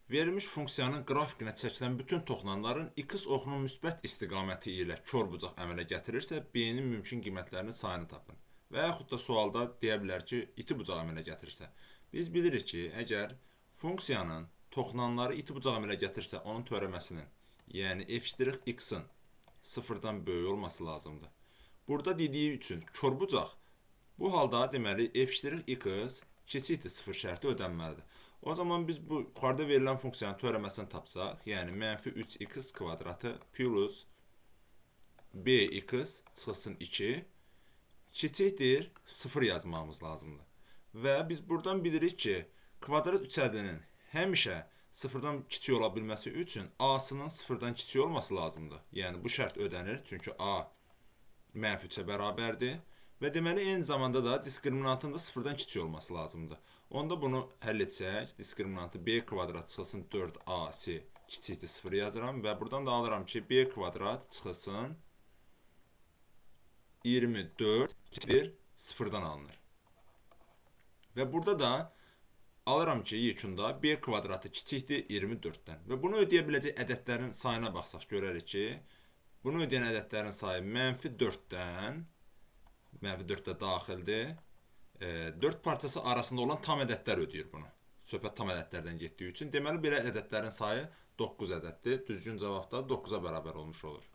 Verilmiş funksiyanın qrafikinə çəkilən bütün toxunanların x oxunun müsbət istiqaməti ilə kor bucaq əmələ gətirirsə, b-nin mümkün qiymətlərinin sayını tapın. Və yaxud da sualda deyə bilər ki, iti bucaq əmələ gətirirsə. Biz bilirik ki, əgər funksiyanın toxunanları iti bucaq əmələ gətirirsə, onun törəməsinin, yəni f' x-in sıfırdan böyük olması lazımdır. Burada dediyi üçün kor bucaq, bu halda deməli f' x kiçikdir sıfır şərti ödənməlidir. O zaman biz bu yuxarıda verilən funksiyanın törəməsini tapsaq, yəni mənfi 3x kvadratı plus bx çıxılsın 2 kiçikdir 0 yazmağımız lazımdır. Və biz buradan bilirik ki, kvadrat 3 ədədinin həmişə sıfırdan kiçik ola bilməsi üçün a-sının sıfırdan kiçik olması lazımdır. Yəni bu şərt ödənir, çünki a mənfi 3-ə bərabərdir. Və deməli, eyni zamanda da diskriminantın da sıfırdan kiçik olması lazımdır. Onda bunu həll etsək, diskriminantı b kvadrat çıxılsın 4ac kiçikdir 0 yazıram və buradan da alıram ki, b kvadrat çıxılsın 24 kiçikdir 0-dan alınır. Və burada da alıram ki, yekunda b kvadratı kiçikdir 24-dən. Və bunu ödəyə biləcək ədədlərin sayına baxsaq görərik ki, bunu ödəyən ədədlərin sayı mənfi 4-dən, mənfi 4 də daxildir. 4 parçası arasında olan tam ədədlər ödəyir bunu. Söhbət tam ədədlərdən getdiyi üçün. Deməli, belə ədədlərin sayı 9 ədəddir. Düzgün cavab da 9-a bərabər olmuş olur.